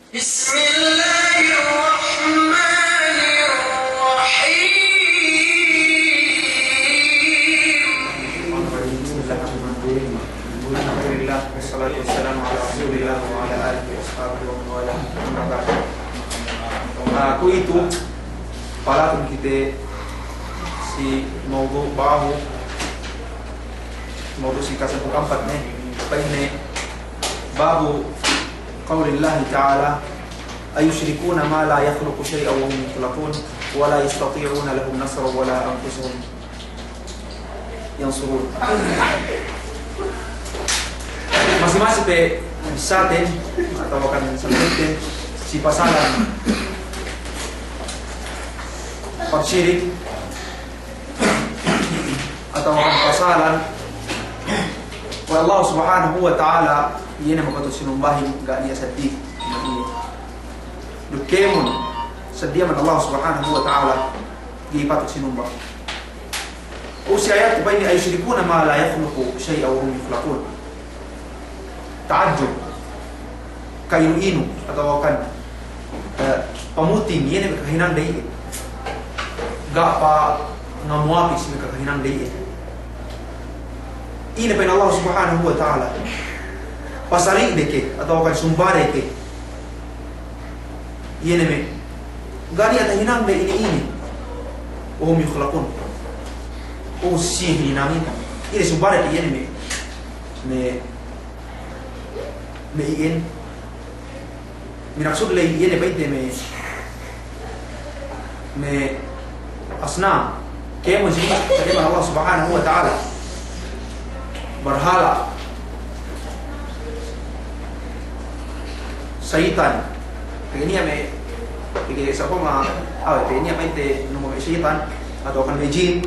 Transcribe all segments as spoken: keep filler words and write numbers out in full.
بسم الله الرحمن الرحيم. بسم الله الرحمن الرحيم. الحمد لله، والصلاة والسلام على رسول الله وعلى آله وأصحابه ومن والاه. أما بعد. Ah, kuwe'itu, palatun kite si mawdu' babu, mawdu' si kasampū' ampat ne, pa'inne, باب قول الله تعالى: أيشركون ما لا يخلق شيئا وهم يخلقون ولا يستطيعون لهم نصرا ولا أنفسهم ينصرون. Masi-masi pe bissāten, atawa kan sabututen, si pasalan pagsirik, atawa kan pasalan we' Allah Subhanahu wa Ta'ala, iye ne mapatut sinumbahin, ga' niya' seddili, iye. Duk kēmon seddili amban Allah Subhanahu wa Ta'ala, ga'i patut sinumba. Ubus si ayat pa'inne, أيشركون ما لا يخلق شيئا وهم يخلقون. Ta'ajjub, ka'inu-inu, atawa kan, eh, pamuting, iye ne me' kahinangde iye. Ga' pangamuwapis me' kahinangde iye. Ine pa'in Allah Subhanahu wa Ta'ala, pasari'de ke, atawa kan sumbade ke, iye ne me' ga' niya' tahinangde ine-ine. وهم يخلقون. O, siye hininangin. Ine sumbade ke iye ne me', me', me' iyan. Minaksud ley iye ne pa'inte me', me' asnam. Kēmon si, kēmon Allah Subhanahu wa Ta'ala. Barhala'. Sa'itan. Pegge' niya' me', pegge' sa'upama, awe', pegge' niya' pa'inte numba me' sa'itan, atawa kan me' jin.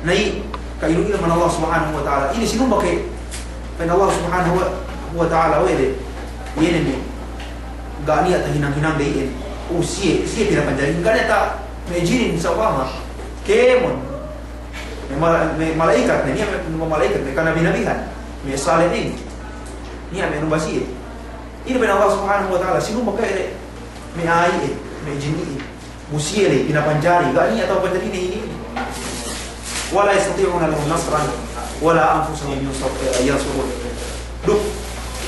Na iye, ka'inu-inu amban Allah Subhanahu wa Ta'ala. Ine sinumba ke, pa'in Allah Subhanahu wa, wa Ta'ala we' de. Iye ne me', ga' niya' tahinang-hinangde iyan. O, siye, siye pinapanjari. Ga' niya' ta-, me' jinin sa'upama. Kēmon. Me' mala-, me' mala'ikat, me' niya' me' numba mala'ikat, me' kanabi-nabihan, me' salihin. Niya' me' numba siye. Ine pa'in Allah Subhanahu wa Ta'ala, sinumba ke le me' a'a iyan, me' jin iyan. Bu siye le pinapanjari, ga' niya' tapanjarine inin. ولا يستطيعون لهم نصرا ولا أنفسهم ينصر-، ينصرون. Duk,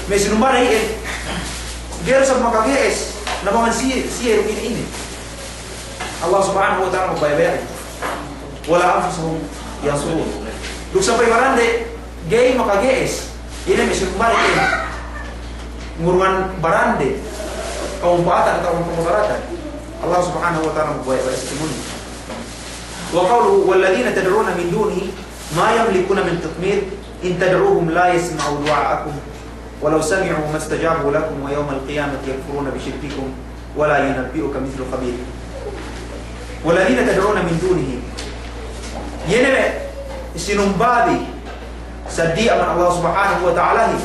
me' sinumbade iyan, ga'i du isab makage'es, na bang siye, siye duk ine-ine. Allah Subhanahu wa Ta'ala magbaya'-baya'in. ولا أنفسهم ينصرون. Duk sampay barande, ga'i makage'es. Ine me' sinumbade iyan. Ngurungan barande. Kamumpa'atan atawa kamudaratan. Allah Subhanahu wa Ta'ala magbaya'-baya' si kēmon. وقوله: والذين تدعون من دونه ما يملكون من قطمير إن تدعوهم لا يسمعوا دعاءكم ولو سمعوا ما استجابوا لكم ويوم القيامة يكفرون بشرككم ولا ينبئك مثل خبير. والذين تدعون من دونه. Iye ne me' sinumbabi seddili amban Allah Subhanahu wa Ta'alahin.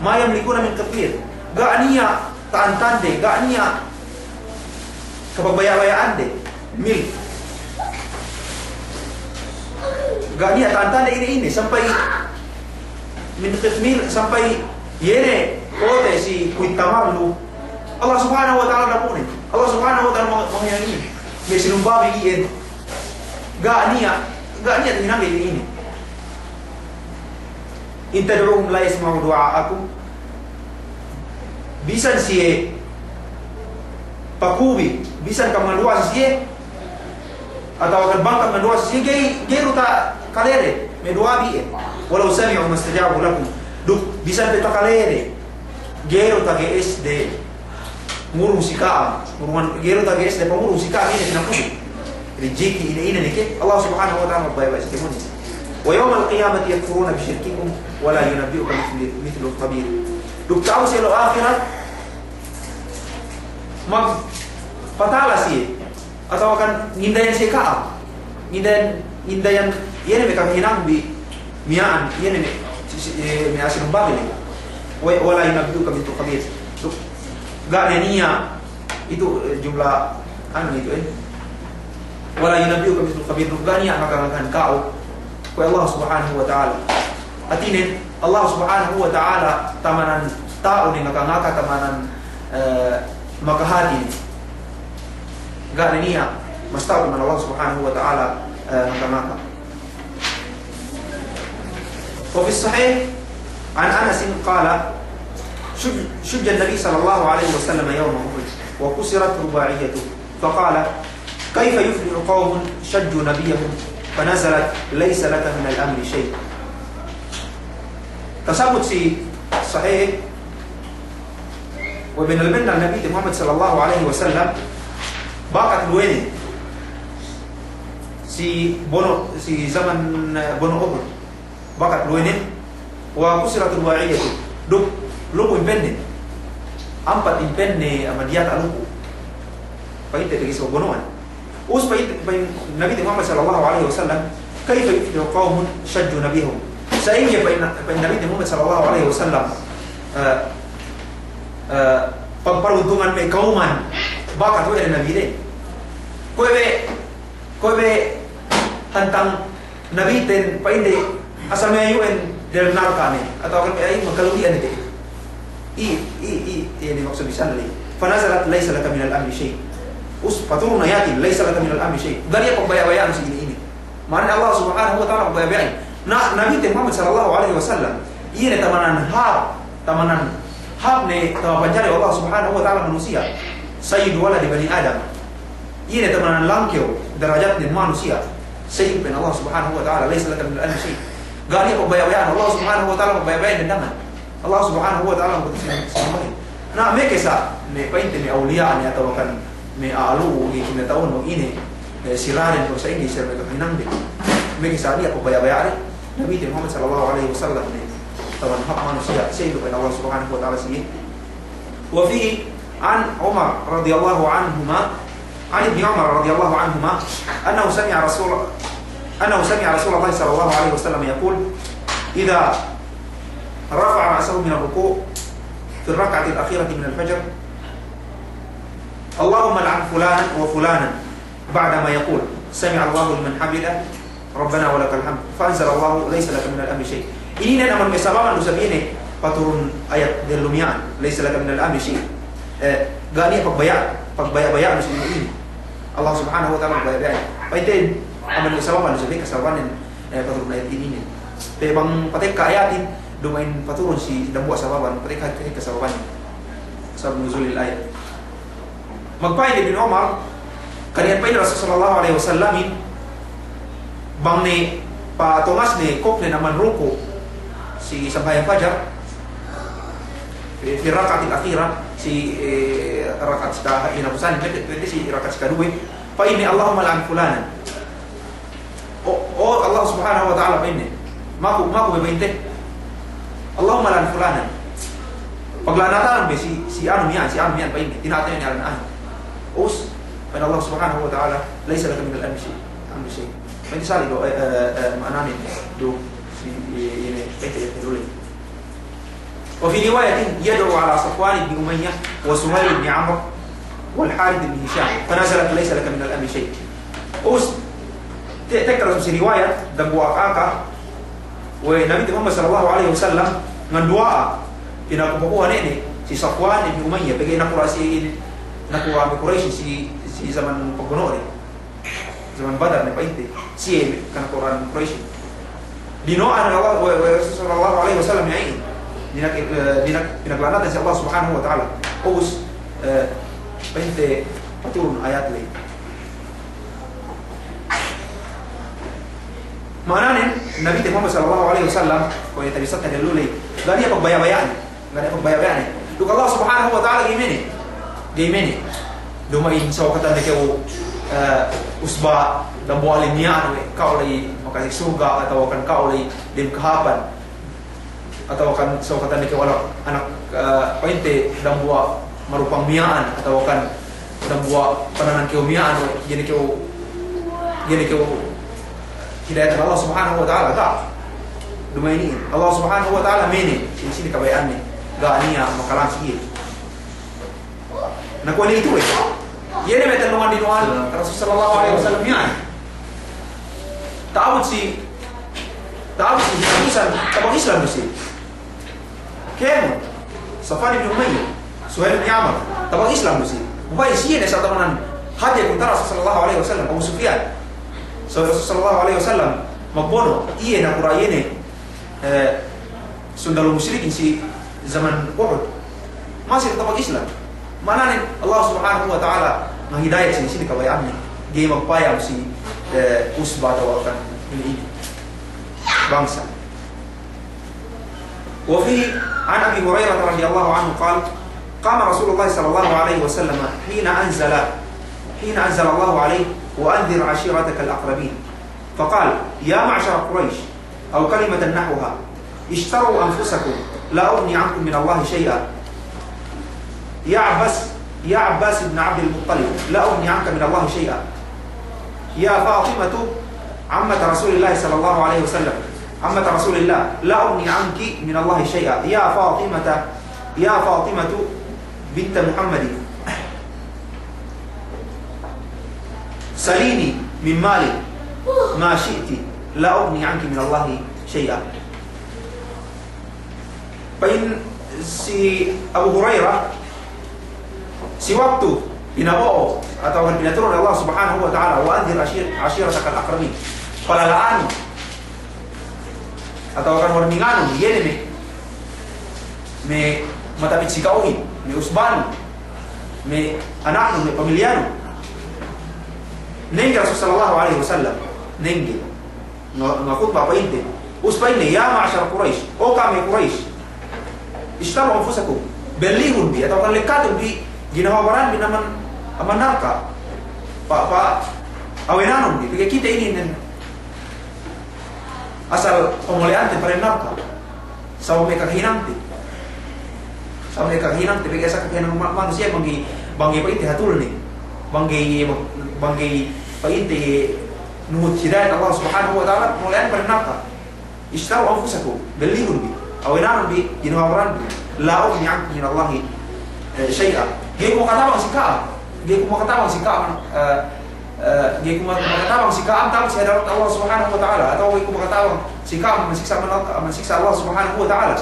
ما يملكون من قطمير. Ga' niya' ta'antande, ga' niya' kapagbaya'-baya'ande, milk. Ga' niya' ta'antande ine-ine, sampay من قطمير, sampay iye ne pote' si kuwit tamar lu. Allah Subhanahu wa Ta'ala dapu'ne. Allah Subhanahu wa Ta'ala mang-, manghinang inin. Me' sinumbabi iyan. Ga' niya', ga' niya' tahinangde ine-ine. إن تدعوهم لا يسمعوا دعاءكم. Bisan siye pakubi, bisan kam mandu'a si siye, atawa kan bang kam mandu'a si siye, ga'i, ga'i du takalede me' du'abi iye. ولو سمعوا ما استجابوا لكم. Duk bisan pe takalede, ga'i du tage'esde ngurung si ka'am, ngurungan, ga'i du tage'esde pangurung si ka'am ine pinakubi. Rijiki ine-ine ne ke, Allah Subhanahu wa Ta'ala magbaya'-baya' si kēmon. ويوم القيامة يكفرون بشرككم ولا ينبئك مثل، مثل خبير. Duk ta'u si ellew ahirat, magpatala siye. Atawa kan ngindayan siye ka'am. Ngindayan, ngindayan, iye ne me' kahinangbi miya'an, iye ne me', si, si, eh, me' a'a sinumbabi le. Wa-, ولا ينبئك مثل خبير. Duk, ga' ne niya', itu, eh, jumlah, anu itu, eh. ولا ينبئك مثل خبير. Duk ga' niya' ngaka-ngakahan ka'u kuwe' Allah Subhanahu wa Ta'ala. Hātinen, Allah Subhanahu wa Ta'ala, tamanan ta'u ne ngaka-ngaka, tamanan eh, makahati ne. Ga' ne niya' masta'pu man Allah Subhanahu wa Ta'ala, eh, maka-maka. وفي الصحيح عن أنس قال: شج-، شج النبي صلى الله عليه وسلم يوم أحد وكسرت رباعيته، فقال: كيف يفلح قوم شجوا نبيهم، فنزلت: ليس لك من الأمر شيء. Tasabbut si sahih, we' bennal-bennal Nabite Muhammad sallallahu alaihi wasallam bakat luwenen si bono', si zaman, eh, bono' Uhud. Bakat luwenen, wa kusirat rubaiyatuhu. Duk lupu impenne. Ampat impenne amban diyata' lupu. Pa'inte pegge' si bono'an. Us pa'in, pa'in Nabite Muhammad sallallahu alaihi wasallam, "Kaifa yuflihu qaumun shajju nabiyahum?" Sa'ingge pa'in, pa'in Nabite Muhammad sallallahu alaihi wasallam, eh, eh, pagparuntungan me' kauman bakat we' de Nabiden. Kuwe' be, kuwe' be tantang Nabiten, pa'inde, asal me' ayu'en del narka' ne, atawa kan me' ayu'en makaluhi'an ne. I, i, i, i, ini maksud bisan ley. Fanazalat, "Laisa laka minal amri syai'." Us, paturun ayatin, "Laisa laka minal amri syai'." Ga' niya' pagbaya'-baya'an si ini, ini. Ma'ana Allah Subhanahu wa Ta'ala pagbaya'-baya'in. Na, Nabite Muhammad sallallahu alaihi wasallam, iye ne tamanan hāp, tamanan hāp ne tamapanjari Allah Subhanahu wa Ta'ala manusiya'. Sayyidu waladi bani Adam. Iye ne tamanan langkew darajatnen manusiya'. Sa'ingge pa'in Allah Subhanahu wa Ta'ala, "Laisa laka minal amri syai'." Ga' niya' pagbaya'-baya'an Allah Subhanahu wa Ta'ala, pagbaya'-baya'in dangan. Allah Subhanahu wa Ta'ala magpatisihan. Na, meke sa, me' pa'inte me' awliya' ne atawa kan me' a'a lu'u, iye kinata'uhan ine, eh, siraden, sa'ingge sira me' kahinangde. Meke sa niya' pagbaya'-baya'an Nabite Muhammad sallallahu alaihi wasallam ne tamanan hāp manusiya', sa'ingge pa'in Allah Subhanahu wa Ta'ala si iye. وفيه عن عمر رضي الله عنهما، عن ابن عمر رضي الله عنهما أنه سمع رسول، أنه سمع رسول الله صلى الله عليه وسلم يقول: إذا رفع رأسه من الركوع في الركعة الأخيرة من الفجر: اللهم العن فلانا وفلانا. بعدما يقول: سمع الله لمن حمده، ربنا ولك الحمد، فأنزل الله: ليس لك من الأمر شيء. Inin amban me' sababan du isab inin paturun ayat dellu miya'an, ليس لك من الأمر شيء. Eh, ga' niya' pagbaya', pagbaya'-baya'an du isab inin. Allah Subhanahu wa Ta'ala pagbaya'-baya'in. Pa'inte, amban me' sababan du isab inin kasababanin, eh, paturun ayat inin. Pe bang patekka ayatin, duma'in paturun si dambuwa' sababan, patekka, patekka sababanin. Sabab nuzulil ayat. Magpa'in Ibnu Umar, kaniya' pa'in Rasul sallallahu alaihi wasallamin, bang ne patungas ne kōknen amban ruku' si sambahayang fajar, fi, fi raka'atil akhirah, si, eh, raka'at sika-, inapusan, pa'inte, pa'inte si raka'at sikaduwe, pa'inne, "Allahumma al'an fulanan." O, o Allah Subhanahu wa Ta'ala, pa'inne. Maku, maku be pa'inte. Allahumma al'an fulanan. Pagla'natan be si, si anu miya'an, si anu miya'an, pa'inne. Tina'at ne al'an. Us, pa'in Allah Subhanahu wa Ta'ala, "Laisa laka minal amri syai'." Amri syai'. Pa'inte sali' du, eh, eh, eh, ma'ananen du, si, i-, ine, pa'inte, pa'inte dule. وفي رواية يدعو على صفوان بن أمية وسهيل بن عمرو والحارث بن هشام فنزلت ليس لك من الأمر شيء. Us, te-, tekka du si riwayat, dambuwa' kaka, we' Nabite Muhammad sallallahu alaihi wasallam nganduwa'a, pinakupakuhan ne si Safwan ibn Umayyah, pegge' nakura' si, nakura' me' Quraysh si, si zaman pagbono'de. Zaman Badar ne pa'inte, siye me' kanakuran Quraysh. Dinuwa'an Allah, we', we' Rasul sallallahu alaihi wasallam iyan. Dinak-, eh, dinak-, pinagla'natan si Allah Subhanahu wa Ta'ala. Ubus, eh, pa'inte paturun ayat ley. Ma'ananen, Nabite Muhammad sallallahu alaihi wasallam, kuwe' ne tabissāte dellu ley, ga' niya' pagbaya'-baya'an. Ga' niya' pagbaya'-baya'an. Duk Allah Subhanahu wa Ta'ala ga'i mene'. Ga'i mene'. Duma'in sawkatan ne kew, eh, usba dambuwa' alim miya'an we', ka'u ley makasek surga', atawa kan ka'u ley dem kahāpan. Atawa kan sawkatan ne kew anak, anak, eh, pa'inte dambuwa' marupang miya'an, atawa kan dambuwa' pananan kew miya'an we', ga'i ne kew, ga'i ne kew hidayatan Allah Subhanahu wa Ta'ala, ga'. Duma'in iyan. Allah Subhanahu wa Ta'ala mene', sine-sine kabaya'anne, ga' niya' makalang si iye. Na kuwe' ne itu we'. Iye ne me' tellungan dinuwa'an Rasul sallallahu alaihi wasallam iyan. Ta'abut si, ta'abut si, Islam, tabang Islam du si. Kēmon, Safwan ibn Umayyah. Suhail bin Amr, tabang Islam du si. Ubay siye ne sa' tamanan hāti kuntara Rasul sallallahu alaihi wasallam, Abu Sufyan. So Rasul sallallahu alaihi wasallam magbono', iye nakura' iye ne, eh, sundalu musrikin si jaman Uhud. Masi tabang Islam. Ma'ananen Allah Subhanahu wa Ta'ala ngahidayat si, si kabaya'anne. Ga'i magpayam si, eh, usba atawa kan ini, ini bangsa. وفيه عن أبي هريرة رضي الله عنه قال: قام رسول الله صلى الله عليه وسلم حين أنزل، حين أنزل الله عليه: وأنذر عشيرتك الأقربين. فقال: يا معشر قريش، أو كلمة نحوها: اشتروا أنفسكم، لا أغني عنكم من الله شيئا. يا عباس، يا عباس بن عبد المطلب، لا أغني عنك من الله شيئا. يا فاطمة عمة رسول الله صلى الله عليه وسلم، عمة رسول الله، لا أغني عنك من الله شيئا. يا فاطمة، يا فاطمة بنت محمد، سليني من مالي ما شئت، لا أغني عنك من الله شيئا. Pa'in si Abu Hurairah, si waktu pinabo'o atawa pinaturun Allah Subhanahu wa Ta'ala, "Wa anzir ashir-, ashiratakal aqrabin." Palala'anun atawa kan warninganun, iye ne me', me' matapit si ka'uhin, me' usbanun, me' anaknun, me' pamilyanun. Nengge Rasul sallallahu alaihi wasallam, nengge. Nga-, ngakhutba pa'inte. Us pa'inne, "Ya ma'shar Quraish, o ka'am me' Quraish. Ishtaru anfusakum. Bellihun bi, atawa kan lekkatun bi, ginhawa baranbi amban, amban narka'. Pa, pa, awenanun bi, pegge' kite inin asal pamole'ante pa dem narka'." Sabab me' kakahinangte. Sabab me' kakahinangte, pegge' asal kakahinang ma-, manusiya' bang ga'i, bang ga'i pa'inte hatulne. Bang ga'i, bang ga'i pa'inte nuhut hidayat Allah Subhanahu wa Ta'ala, mole'an pa dem narka'. "Ishtaru anfusakum, bellihun bi, awenanun bi, ginhawa baranbi. La ughni ankum minallahi, eh, shay'a." Ga'i ku makatabang si ka'am. Ga'i ku makatabang si ka'am, eh, Eh, ga'i ku ma-, makatabang si ka'am ta'abut si hadarat Allah Subhanahu wa Ta'ala, atawa ga'i ku makatabang si ka'am amban siksa' amban, amban siksa' Allah Subhanahu wa Ta'ala.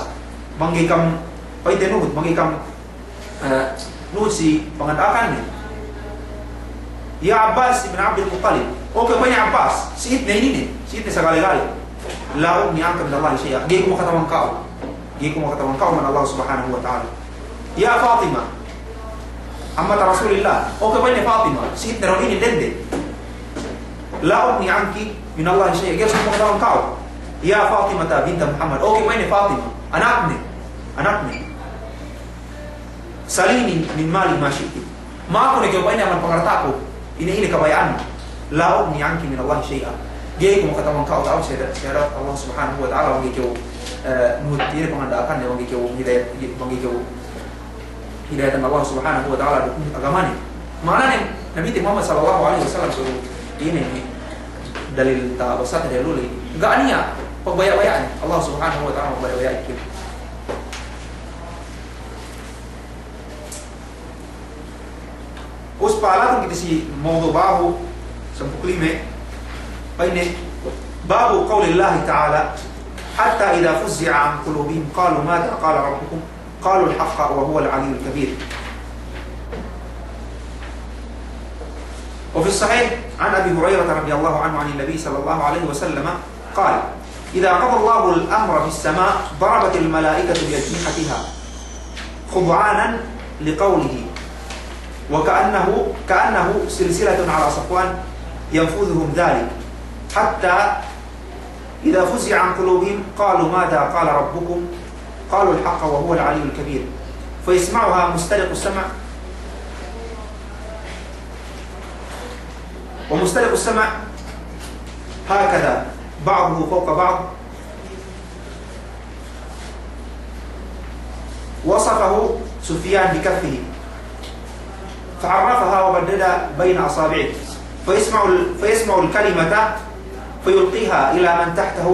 Bang ga'i kam pa'inte nuhut, bang ga'i kam, eh, nuhut si panganda'akanne. Ya Abbas ibn Abdul Muttalib. O kew pa'inne Abbas, si itne inin, si itne sagale-gale. La ughni anka minallahi shay'a. Ga'i ku makatabang ka'u. Ga'i ku makatabang ka'u amban Allah Subhanahu wa Ta'ala. Ya Fatima, ammata Rasulillah, o kew pa'inne Fatima, si itne du inin dende. La ughni anki minallahi shay'a, ga'i ku makatabang ka'u. Ya Fatimata binta Muhammad, o kew pa'inne Fatima, anakne, anakne. Salini min mali ma shi'ti. Ma'aku ne kew pa'inne amban pangalta'ku, ine-ine kabaya'annu. La ughni anki minallahi shay'a. Ga'i ku makatabang ka'u ta'abut si hadarat, si hadarat Allah Subhanahu wa Ta'ala, bang ga'i kew, eh, nuhut ine panganda'akanne, bang ga'i kew hidayat, bang ga'i kew hidayatan Allah Subhanahu wa Ta'ala duk agamane. Ma'ananen, Nabite Muhammad sallallahu alaihi wasallam suruh ine, ine dalil tabasate dalil uli. Ga' niya' pagbaya'-baya'in Allah Subhanahu wa Ta'ala, pagbaya'-baya'in kew. Us pa'alatun kite si mawdu' babu sampū' duk lime, pa'inne, babu qawlillahi ta'ala, hatta idha fuzzi'a an qulubihim qalu madha qala rabbukum, qalul haqqa wa huwal aliyyul kabir. وفي الصحيح عن أبي هريرة رضي الله عنه عن النبي صلى الله عليه وسلم قال: إذا قضى الله الأمر في السماء ضربت الملائكة بأجنحتها خضعانا لقوله، وكأنه، كأنه سلسلة على صفوان ينفذهم ذلك، حتى إذا فزع عن قلوبهم قالوا ماذا قال ربكم؟ قالوا الحق وهو العلي الكبير. فيسمعها مسترق السمع، ومسترق السمع هكذا بعضه فوق بعض، وصفه سفيان بكفه فعرفها ومدد بين أصابعه، فيسمع ال-، فيسمع الكلمة فيلقيها إلى من تحته،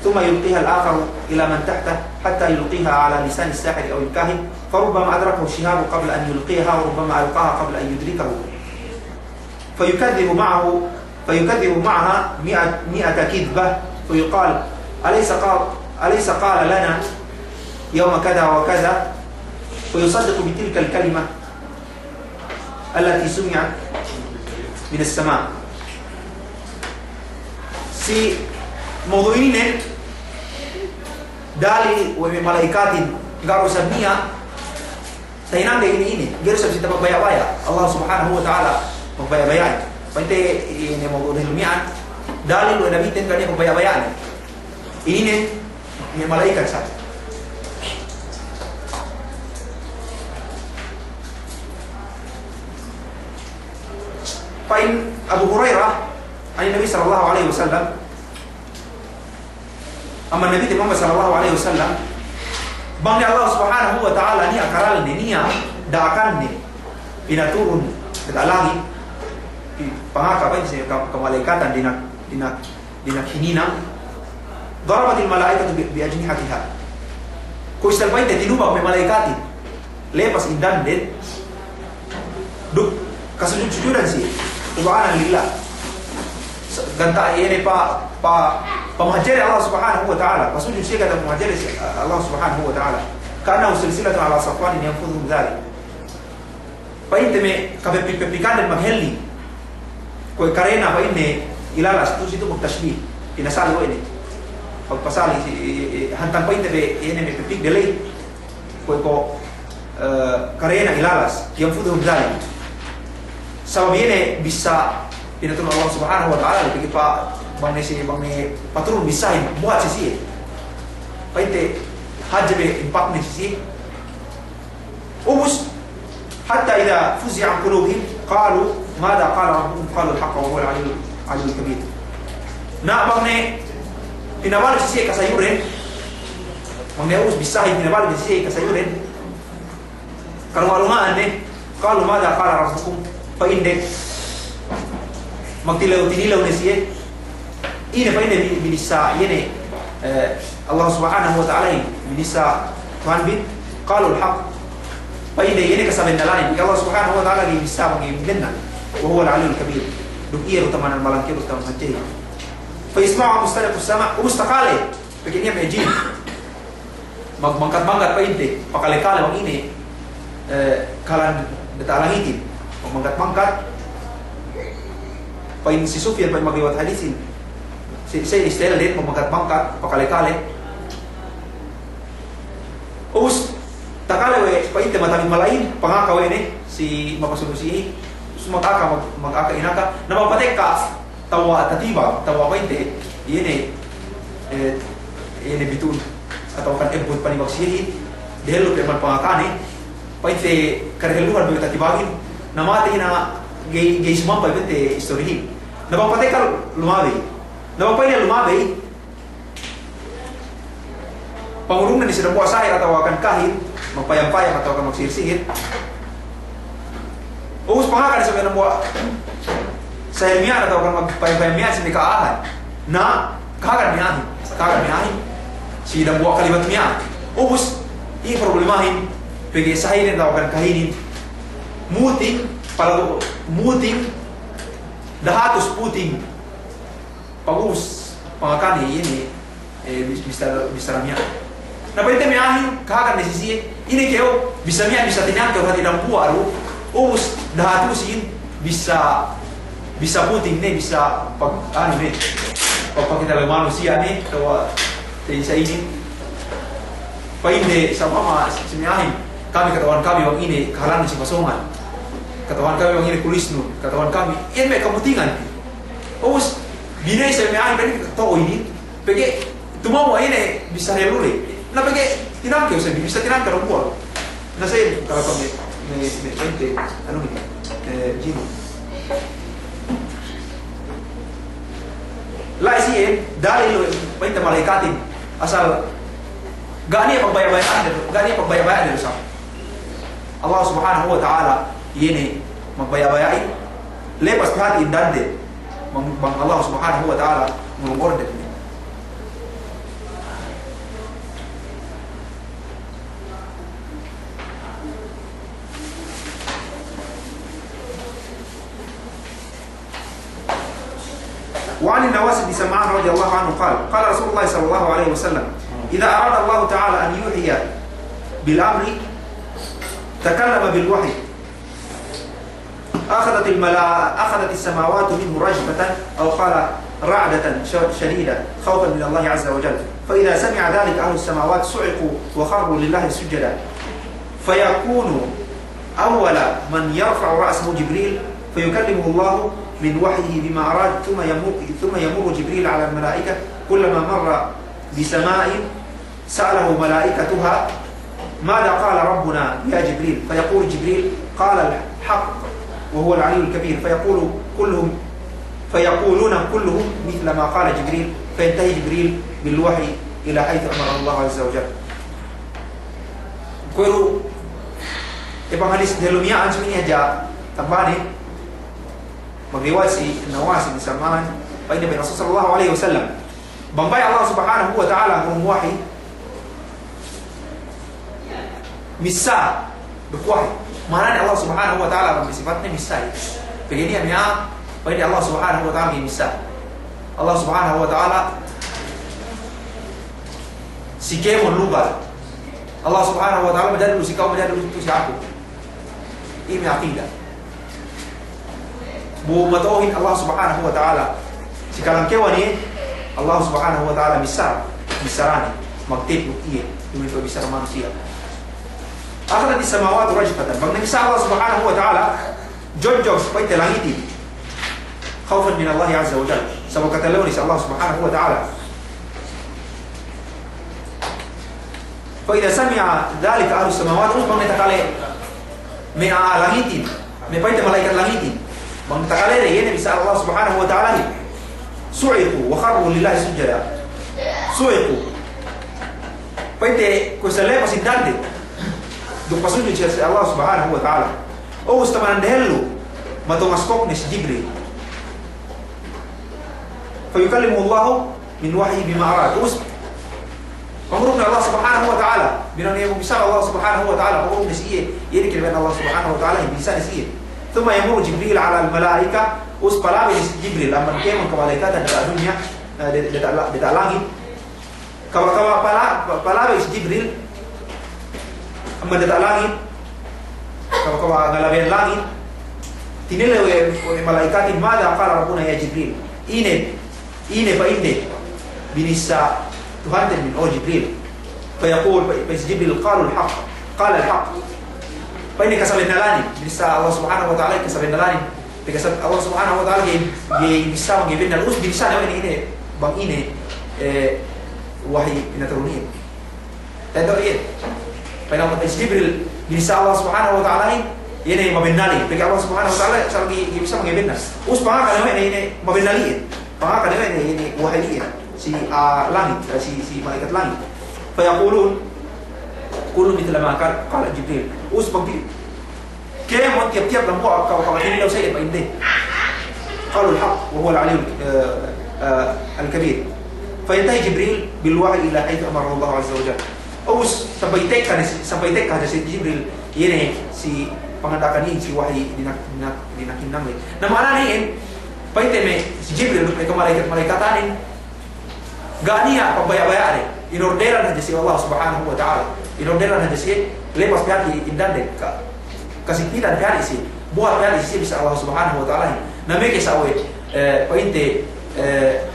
ثم يلقيها الآخر إلى من تحته، حتى يلقيها على لسان الساحر أو الكاهن، فربما أدركه الشهاب قبل أن يلقيها، وربما ألقاها قبل أن يدركه. فيكذب معه، فيكذب معها مئة، مئة كذبة، فيقال: أليس قال، أليس قال لنا يوم كذا وكذا؟ ويصدق بتلك الكلمة التي سمعت من السماء. Si mawdu' inin, dalil we' me' mala'ikatin, ga'i du isab niya' tahinangde ine-ine, ga'i du isab si tapagbaya'-baya', Allah Subhanahu wa Ta'ala pagbaya'-baya'in. Pa'inte ine mawdu' dalil miya'an, dalil we' Nabiten ga'i niya' pagbaya'-baya'in. Inin me' mala'ikat sa. Pa'in Abu Hurairah, anin Nabi sallallahu alaihi wasallam, amban Nabite Muhammad sallallahu alaihi wasallam, bang ne Allah Subhanahu wa Ta'ala niya' akaralne, niya' da'akanne, pinaturun diyata' langit, pangaka pa'inte si ka-, kamala'ikatan dina'ak, dina'ak dina'ak hininang, ضربت الملائكة ب-، بأجنحتها. Kuwe' isab pa'inte tinubak me' mala'ikatin, lepas indanden, duk kasujud-sujudan siye, subhanan lillah. Sa-, ganta' iye ne pa-, pa-, pamahadjeri Allah Subhanahu wa Ta'ala, pasujud siye ganta' pamahadjeri si Allah Subhanahu wa Ta'ala. كأنه سلسلة على صفوان ينفذهم ذلك. Pa'inte me' kapepik-pepikanden maghelli. Kuwe' karena pa'inne ilalas, tu'u si itu magtashbih. Pinasali we' ne. Pagpasali si, i, i, hantang pa'inte pe, iye ne me' pepikde ley. Kuwe' ko', eh, karena ilalas. ينفذهم ذلك. Sabab iye ne bissā pinaturun Allah Subhanahu wa Ta'ala, pegge' pa-, bang ne si, bang ne paturun bissahin, buhat si siye. Pa'inte hadje pe impakne si siye. Ubus, حتى إذا فزع عن قلوبهم قالوا ماذا قال ربكم قالوا الحق وهو العلي، العلي الكبير. Na bang ne pinabalik si siye kasayuren, bang ne ubus bissahin pinabalik si siye kasayuren, kalunga'-lunga'an ne, قالوا ماذا قال ربكم, pa'inde magtilew-tinilew ne siye, ine pa'inde bi-, binissā iye ne, eh, Allah Subhanahu wa Ta'ala, binissā Tuhanbin, قالوا الحق. Pa'inde iye ne kasabennalanin, Allah Subhanahu wa Ta'ala ga'i binissā bang ga'i bennal. وهو العلي الكبير. Duk iye du tamanan malangke, duk tamanan hadje. فيسمعها مسترق السماء, ubus takale, pegge' niya' me' jin. Mag-, mangkat-mangkat pa'inte, pakale-kale bang ine, eh, kahalan diyata' langitin. Mag-, mangkat-mangkat, pa'in si Sufyan, pa'in magliwat hadisin. Si, si Israel din, mangkat-mangkat, pakale-kale. Ubus, takale we', pa'inte matabit mala'in, pangaka we' ne, si mapasubu siye. Ubus mag-aka, mag-, mag-aka inaka. Na magpatekka, tewwa' tatibag, tewwa' pa'inte, iye ne, eh, iye ne bitu'un, atawa kan ebbut panibag siyehin, dehellu pe amban pangakane, pa'inte kadehelluhan pe tatibagin, na matey na ga'i, ga'i sumampay pa'inte istorihin. Na bang patekka lumabey. Na bang pa'inne lumabey, pangurungnen si dambuwa' sahir atawa kan kahin, magpayam-payam atawa kan magsihir-sihir. Ubus pangaka ne si dambuwa' sahir miya'an atawa kan magpayam-payam miya'an si me' ka'āhan. Na, kahagan miya'ahin, kahagan miya'ahin si dambuwa' kalimat miya'an. Ubus, iye problemahin, pegge' sahirin atawa kan kahinin, muting, palagu-, muting, dahatus puting. Pag'ubus pangakane iye ne, eh, bis-, bissā, bissā miya'an. Na pa'inte me' a'ahin, kahagan ne si siye, ine kew, bissā miya'an, bissā tiniyangkew hati' dambuwa' du, ubus dahatusin, bissā, bissā puting ne, bissā pag-, anu ne, pagpakite la'i manusiya' ne, atawa, te isa inin. Pa'inde, sa'upama, si, si me' a'ahin, kami kata'uhan kami bang ine, kahalan si Pasongan. Kata'uhan kami bang ine kulisnun, kata'uhan kami, iyan me' kamutingan. Ubus, biney sa me' a'ahin, pa'in to'o inin, pegge' tumewwa' ine bissā hellu ley. Na pegge' tinangke, ubus, bissā tinangke dambuwa'. Na sa iyan, kalapan me', me', me', pa'inte, anu inin, eh, jin. La'i siye, dalil, pa'inte mala'ikatin. Asal, ga' niya' pagbaya'-baya'an, ga' niya' pagbaya'-baya'an du sa. Allah Subhanahu wa Ta'ala, iye ne magbaya'-baya'in, lepas pī hati' indande, bang, bang Allah Subhanahu wa Ta'ala ngurung order ne. وعن النواس بن سمعان رضي الله عنه قال: قال رسول الله صلى الله عليه وسلم: إذا أراد الله تعالى أن يوحي بالأمر تكلم بالوحي. أخذت الملا-، أخذت السماوات منه رجفة، أو قال رعدة ش-، شديدة، خوفا من الله عز وجل. فإذا سمع ذلك أهل السماوات صعقوا وخروا لله سجدا. فيكون أول من يرفع رأسه جبريل، فيكلمه الله من وحيه بما أراد، ثم يمر، ثم يمر جبريل على الملائكة، كلما مر بسماء سأله ملائكتها: ماذا قال ربنا يا جبريل؟ فيقول جبريل: قال الحق وهو العلي الكبير. فيقول كلهم، فيقولون كلهم مثل ما قال جبريل، فينتهي جبريل بالوحي إلى حيث أمره الله عز وجل. Kuwe' du, iye bang hadis dehellu miya'an, si miya'an hadja tambahne, magriwayat si Nawas bin Sam'an, pa'inne pa'in Rasul sallallahu alaihi wasallam, bang baya' Allah Subhanahu wa Ta'ala ngurung wahyi, missā duk wahyi. Ma'anane Allah Subhanahu wa Ta'ala bang sifatne missā. Pegge' niya' miya'an, pa'inne Allah Subhanahu wa Ta'ala ga'i missā. Allah Subhanahu wa Ta'ala si kēmon lugal. Allah Subhanahu wa Ta'ala majadlu si ka'u, majadlu tu si aku. Ine aqida. Bu mato'ohin Allah Subhanahu wa Ta'ala si kalangkewan iye, Allah Subhanahu wa Ta'ala missā, missārane, magtep iye, duma'in pa'in missāra manusiya'. أخذت السماوات رجفة. Bang ne missā Allah Subhanahu wa Ta'ala, jonjong pa'inte langitin. خوفا من الله عز وجل. Sabab katalewne si Allah Subhanahu wa Ta'ala. فإذا سمع ذلك أهل السماوات, ubus bang ne takale me' a'a langitin, me' pa'inte mala'ikat langitin, bang takale de iye ne missā Allah Subhanahu wa Ta'alahin, صعقوا وخروا لله سجدا. صعقوا. Pa'inte kuwe' sa lepas indande duk pasujud si Allah Subhanahu wa Ta'ala. Ubus tamanan dehellu, matongas kokne si Jibril. فيكلمه الله من وحيه بما أراد. Ubus pangurung ne Allah Subhanahu wa Ta'ala, bang niya' missā Allah Subhanahu wa Ta'ala, pangurung ne si iye, iye ne kinabaya'an Allah Subhanahu wa Ta'ala, missā ne si iye. ثم يمر جبريل على الملائكة, ubus palabey si Jibril amban kēmon kamalaikatan diyata' dunya, eh, di-, diyata' la-, diyata' langit. Kaba-, kaba pala-, pa-, palabey si Jibril amban diyata' langit, kaba-, kaba ngalabeyan langit, tinilew we' malaikatin, ماذا قال ربنا يا جبريل؟ Ine, ine pa'inde binissā Tuhanten bi, o Jibril. فيقول, pa'in si Jibril, قالوا الحق، قال الحق. Pa'inde kasabennalanin, binissā Allah Subhanahu wa Ta'ala kasabennalanin. Pegge' sa-, Allah Subhanahu wa Ta'ala ga'i, ga'i missā, ga'i bennal, ubus binissā ne we' ne ine, bang ine, eh, wahyi pinaturun iye. Tento iye. Pa'in Allah, pa'in si Jibril, binissā Allah Subhanahu wa Ta'alahin, iye ne mabennalin. Pegge' Allah Subhanahu wa Ta'ala, sa ga'i, ga'i missā, ga'i bennal. Ubus pangaka ne we' ne ine mabennalin. Pangaka ne we' ne ine wahyi iye. Si, ah, langit, eh, si, si mala'ikat langit. فيقولون كلهم مثل ما قال، قال جبريل. Ubus pagpi-, kēmon tiyap-tiyap dambuwa' kaba-, kaba tinilew sa iye pa'inde. قالوا الحق وهو العلي، eh, eh, الكبير. فينتهي جبريل بالوحي إلى حيث أمره الله عز وجل. Ubus sampay tekka ne si-, sampay tekka hadja si Jibril, iye ne si panganda'akan inin si wahyi dinak-, dinak-, dinakinnang ley. Na ma'anane iyan, pa'inte me' si Jibril, me' kamalaikat-malaikatanin, ga' niya' pambaya'-baya' de. Inorderan hadja si Allah Subhanahu wa Ta'ala. Inorderan hadja si, lepas pī hadja indande, ka-, kasigpitan pī hadja si, buhat pī hadja si, missā Allah Subhanahu wa Ta'ala. Na meke sawe, eh, pa'inte, eh,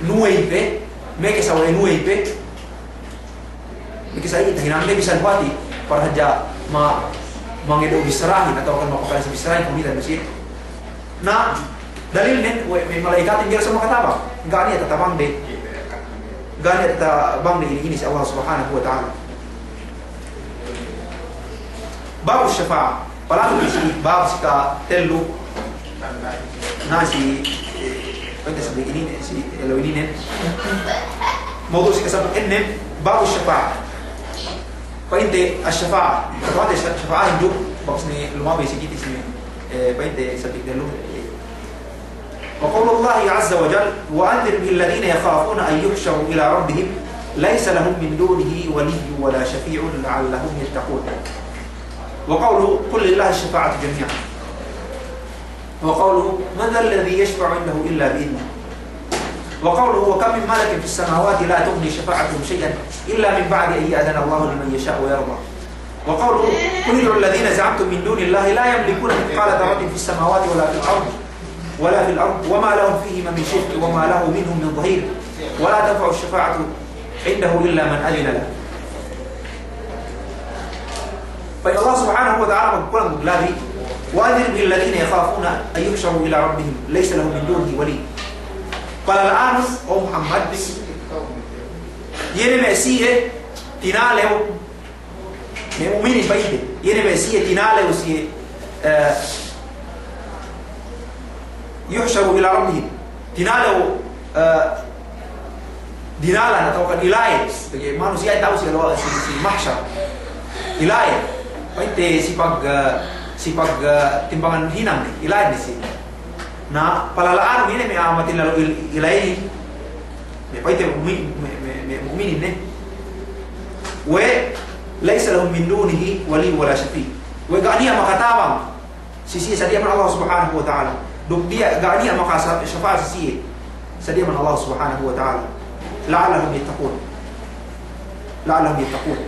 nuwey pe, meke sawe nuwey pe, meke sawe tahinangde bisan buhati, para hadja ma-, mangedo' bissarahin, atawa kan mapakale si bissarahin, kumitan masi. Na, dalilnen, we', me' malaikatin ga'i du sa makatabang. Ga' niya' tatabangde. Ga' niya' tatabangde ine, ine si Allah Subhanahu wa Ta'ala. Babu shafa'a. Palabi si bab si katellu. Na si, eh, pa'inte sampay inin, si ellew inin. Mawdu' si kasampay ennem, babu shafa'a. Pa'inte ash-shafa'a. Kata'uhante sha-, shafa'a hindu', bakas ne lumabey si kite si, eh, pa'inte sampay tellu. وقول الله عز وجل: وأنذر به الذين يخافون أن يحشروا إلى ربهم ليس لهم من دونه ولي ولا شفيع لعلهم يتقون. وقوله: قل لله الشفاعة جميعا. وقوله: من ذا الذي يشفع عنده إلا بإذنه. وقوله: وكم من ملك في السماوات لا تغني شفاعتهم شيئا إلا من بعد أن يأذن الله لمن يشاء ويرضى. وقوله: قل ادعوا الذين زعمتم من دون الله لا يملكون مثقال ذرة في السماوات ولا في الأرض، ولا في الأرض، وما لهم فيهما من شرك وما له منهم من ظهير، ولا تنفع الشفاعة عنده إلا من أذن له. Pa'in Allah Subhanahu wa Ta'ala, magkulang maglabi, وأنذر به الذين يخافون أن يحشروا إلى ربهم ليس لهم من دونه ولي. Palala'anun, o Muhammad, iye ne me' siye tinalew, me' mu'minin, pa'inte, iye ne me' siye tinalew siye, eh, يحشروا إلى ربهم. Tinalew, eh, dinalan atawa kan ila'i, pegge' manusiya'in ta'u si, si, si mahsyar. Ila'i. Pa'inte si pag, eh, si pag, eh, timbangan hinang ne, ila'i ne si. Na, palala'anun ine me' a'a matinalew il-, ila'i. Me' pa'inte mu'mi-, me', me', me' mu'minin ne. We' ليس لهم من دونه ولي ولا شفيع. We' ga' niya' makatabang si siye sadiya man Allah Subhanahu wa Ta'ala. Duk diya' ga' niya' maka sa-, syafa'a si siye sadiya man Allah Subhanahu wa Ta'ala. لعلهم يتقون. لعلهم يتقون.